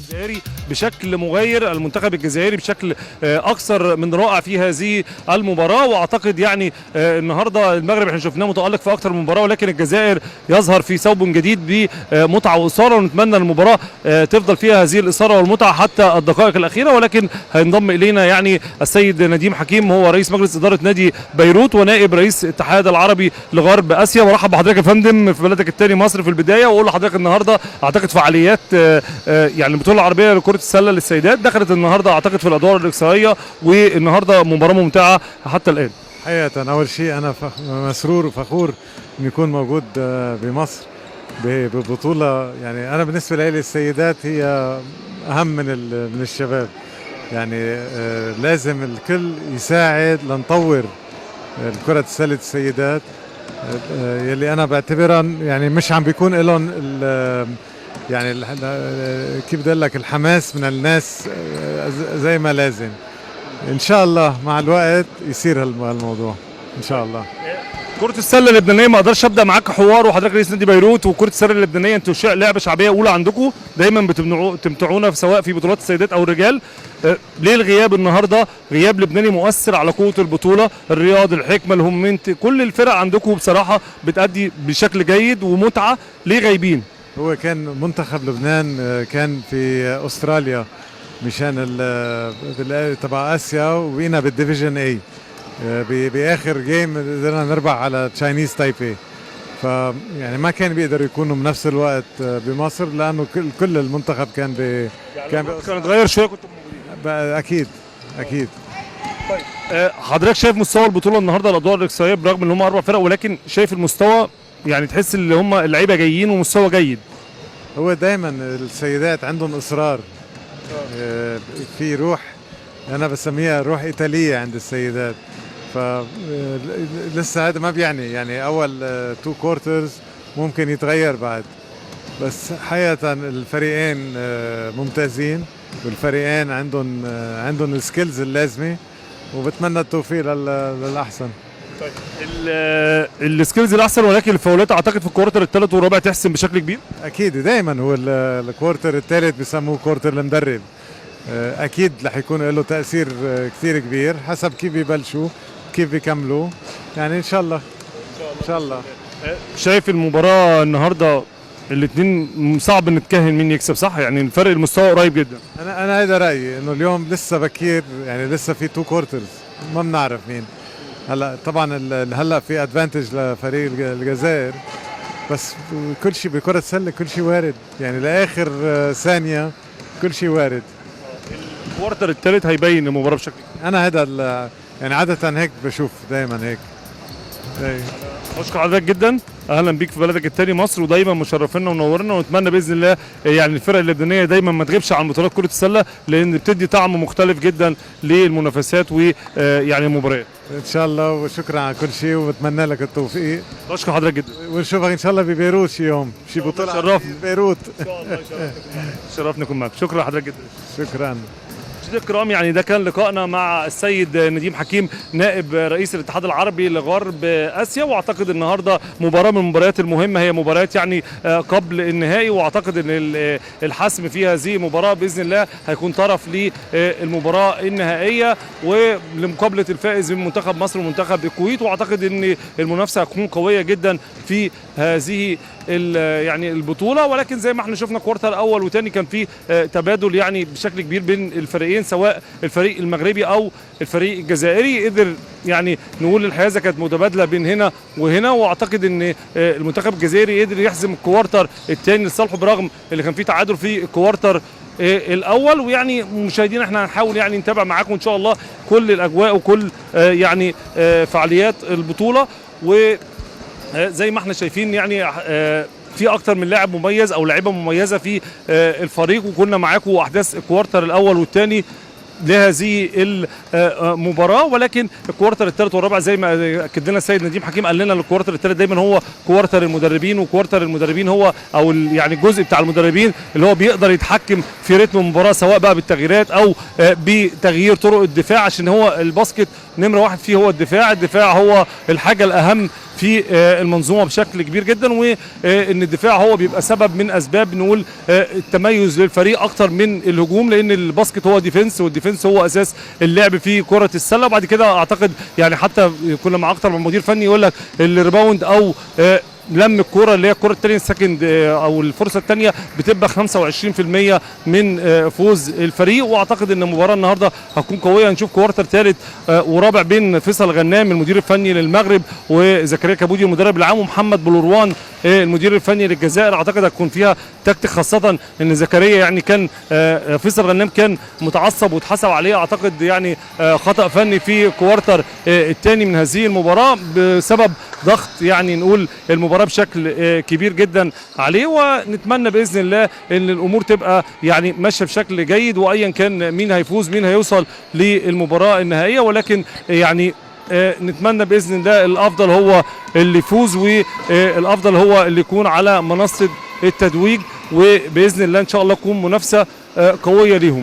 الجزائري بشكل مغاير، المنتخب الجزائري بشكل اكثر من رائع في هذه المباراه. واعتقد يعني النهارده المغرب احنا شفناه متالق في اكثر من مباراه، ولكن الجزائر يظهر في ثوب جديد بمتعه واثاره، ونتمنى المباراة تفضل فيها هذه الاثارة والمتعة حتى الدقائق الاخيره. ولكن هينضم الينا يعني السيد نديم حكيم، هو رئيس مجلس ادارة نادي بيروت ونائب رئيس الاتحاد العربي لغرب اسيا. مرحب بحضرتك يا فندم في بلدك الثاني مصر في البدايه، واقول لحضرتك النهارده اعتقد فعاليات يعني البطولة العربية لكرة السلة للسيدات دخلت النهارده اعتقد في الادوار الاقصائيه، والنهارده مباراة ممتعة حتى الان. حقيقة أول شيء أنا مسرور وفخور إني يكون موجود بمصر ببطولة. يعني أنا بالنسبة لي السيدات هي أهم من الشباب. يعني لازم الكل يساعد لنطور كرة السلة السيدات، يلي أنا بعتبرها يعني مش عم بيكون لهم يعني كيف بدي أقول لك، الحماس من الناس زي ما لازم. ان شاء الله مع الوقت يصير هالموضوع ان شاء الله. كرة السلة اللبنانية، ما اقدرش ابدا معاك حوار وحضرتك رئيس نادي بيروت، وكرة السلة اللبنانية انتوا لعبة شعبية اولى عندكم، دايما بتمتعونا سواء في بطولات السيدات او الرجال. ليه الغياب النهارده؟ غياب لبناني مؤثر على قوة البطولة، الرياض، الحكمة، الهمنت، كل الفرق عندكم بصراحة بتأدي بشكل جيد ومتعة، ليه غايبين؟ هو كان منتخب لبنان كان في استراليا مشان تبع اسيا، وبقينا بال division A، باخر game قدرنا نربح على Chinese Taipei، ف يعني ما كان بيقدروا يكونوا بنفس الوقت بمصر لانه كل المنتخب كان ب كان كان اتغير شوية كنتوا موجودين. اكيد اكيد. حضرتك شايف مستوى البطولة النهارده، الادوار الاقصائية، برغم ان هم اربع فرق، ولكن شايف المستوى، يعني تحس ان هم اللعيبة جايين ومستوى جيد؟ هو دائما السيدات عندهم اصرار، في روح انا بسميها روح ايطالية عند السيدات. ف لسه هذا ما بيعني، يعني اول two quarters ممكن يتغير بعد، بس حقيقة الفريقين ممتازين، والفريقين عندهم ال skills اللازمة، وبتمنى التوفيق للاحسن. طيب، ال skills الاحسن، ولكن الفاولات اعتقد في ال quarter الثالث والرابع تحسم بشكل كبير. اكيد، دائما هو ال quarter الثالث بسموه quarter المدرب، اكيد رح يكون له تاثير كثير كبير حسب كيف ببلشوا، كيف بيكملوا. يعني ان شاء الله ان شاء الله. شايف المباراة النهارده، الاثنين صعب نتكهن مين يكسب، صح؟ يعني الفرق المستوى قريب جدا. انا هذا رايي، انه اليوم لسه بكير، يعني لسه في two quarters، ما بنعرف مين. هلا طبعا هلا في advantage لفريق الجزائر، بس كل شيء بكرة السلة كل شيء وارد، يعني لاخر ثانية كل شيء وارد. ال quarter الثالث هيبين المباراة بشكل كبير. انا هذا يعني عادة هيك بشوف، دائما هيك إيه. بشكر حضرتك جدا، اهلا بيك في بلدك الثاني مصر، ودايما مشرفينا ونورنا، ونتمنى باذن الله يعني الفرق اللبنانية دايما ما تغيبش عن بطولات كره السله، لان بتدي طعم مختلف جدا للمنافسات ويعني المباريات. ان شاء الله، وشكرا على كل شيء، وبتمنى لك التوفيق. بشكر حضرتك جدا. ونشوفك ان شاء الله ببيروت شي يوم، شي بطوله. شرفني. بيروت. ان شاء الله شرفني اكون معك، شكرا لحضرتك جدا. شكرا. مشاهدينا الكرام، يعني ده كان لقائنا مع السيد نديم حكيم، نائب رئيس الاتحاد العربي لغرب اسيا. واعتقد النهارده مباراة من المباريات المهمه، هي مباريات يعني قبل النهائي، واعتقد ان الحسم في هذه المباراة باذن الله هيكون طرف للمباراة النهائية ولمقابله الفائز من منتخب مصر ومنتخب الكويت. واعتقد ان المنافسة هتكون قوية جدا في هذه يعني البطوله. ولكن زي ما احنا شفنا quarter اول وثاني كان في تبادل يعني بشكل كبير بين الفريقين، سواء الفريق المغربي او الفريق الجزائري، قدر يعني نقول الحيازه كانت متبادلة بين هنا وهنا. واعتقد ان المنتخب الجزائري قدر يحسم ال quarter الثاني لصالحه، برغم اللي كان فيه تعادل في ال quarter الاول. ويعني مشاهدينا احنا هنحاول يعني نتابع معاكم ان شاء الله كل الاجواء وكل يعني فعاليات البطوله. و زي ما احنا شايفين يعني في اكتر من لاعب مميز او لاعيبه مميزة في الفريق، وكنا معاكم احداث ال quarter الاول والثاني لهذه المباراه. ولكن ال quarter الثالث والرابع زي ما اكد لنا السيد نديم حكيم، قال لنا ال quarter الثالث دايما هو quarter المدربين، و quarter المدربين هو او يعني الجزء بتاع المدربين اللي هو بيقدر يتحكم في رتم المباراه، سواء بقى بالتغييرات او بتغيير طرق الدفاع، عشان هو ال basket نمره واحد فيه هو الدفاع. الدفاع هو الحاجة الاهم في في المنظومة بشكل كبير جدا، وان الدفاع هو بيبقى سبب من اسباب نقول التميز للفريق اكتر من الهجوم، لان ال basket هو defense، وال defense هو اساس اللعب في كره السلة. وبعد كده اعتقد يعني حتى كنا مع اكتر من مدير فني يقول لك ال rebound او لم الكرة اللي هي الكرة الثانية ال second او الفرصة الثانية بتبقى 25% من فوز الفريق. واعتقد ان المباراة النهارده هتكون قوية، هنشوف quarter ثالث ورابع بين فيصل غنام المدير الفني للمغرب وزكريا كابودي المدرب العام ومحمد بلوروان المدير الفني للجزائر. اعتقد هتكون فيها تكتيك، خاصة ان زكريا يعني كان فيصل غنام كان متعصب واتحسب عليه اعتقد يعني خطأ فني في quarter الثاني من هذه المباراة بسبب ضغط يعني نقول المباراة بشكل كبير جدا عليه. ونتمنى باذن الله ان الامور تبقى يعني ماشية بشكل جيد، وايا كان مين هيفوز مين هيوصل للمباراة النهائية، ولكن يعني نتمنى باذن الله الافضل هو اللي يفوز والافضل هو اللي يكون على منصة التتويج، وباذن الله ان شاء الله تكون منافسه قوية ليهم.